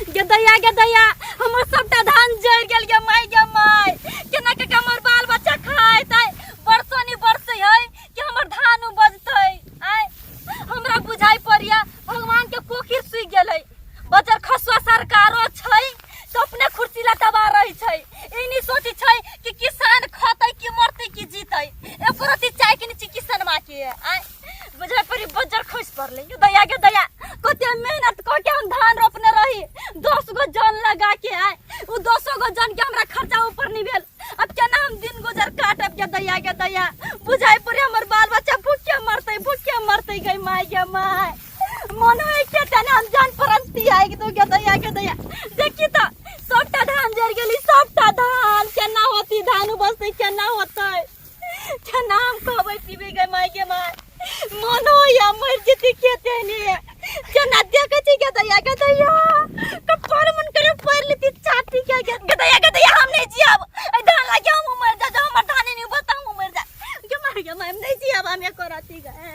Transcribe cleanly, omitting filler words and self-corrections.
गे दैया, गे दैया, हमर सबटा धान जरि गेल गे माय, गे माय। केना के हमर बाल बच्चा खाइत? बरसो नहीं बरसे है कि हमर धान उपजतै? आय, हमरा बुझाइ पड़िया भगवान के कोखिर सुखि गेलै। बजर खसुआ सरकारो छै तो अपने खुर्सी ला तबाह रहै छै। ई नहीं सोचै छै कि किसान खतै कि मरतै कि जीतै। एको रत्ती चाय के नीचे किसनमा के। आय, बुझाइ पड़ी बजर खसि पड़लै। गे दैया, गे दैया, कते मेहनत कऽ के हम धान रोपने रही 10 गो जन लगा के। आय, उ 10 गो जन के हमरा खर्चा ऊपर नहीं भेल। अब केना हम दिन गुजर काटब? गे दैया, गे दैया, बुझाइ पड़े हमर बाल बच्चा भूखे मरतै, भूखे मरतै। गई माय, गे माय, मन होइ के तने हम जान परन तियाग दो। गे दैया, गे दैया, देखी त सबटा धान जरि गेली, सबटा धान। केना होती धान उपजतै? केना होतै? केना हम कहबै पीबै? गे माय, गे माय, मन होइया मरि जेतै खेते ने। केना देखै छी। गे दैया, गे दैया, कपार मन करे पढ़ लेती चाटी के। गे दैया, गे दैया, हम नहीं जियब। ए धान लागे हम मर जा। हमर धान नहीं उपजता, हम मर जा। गे माय, गे माय, हम नहीं जियब। हम एको राती गए।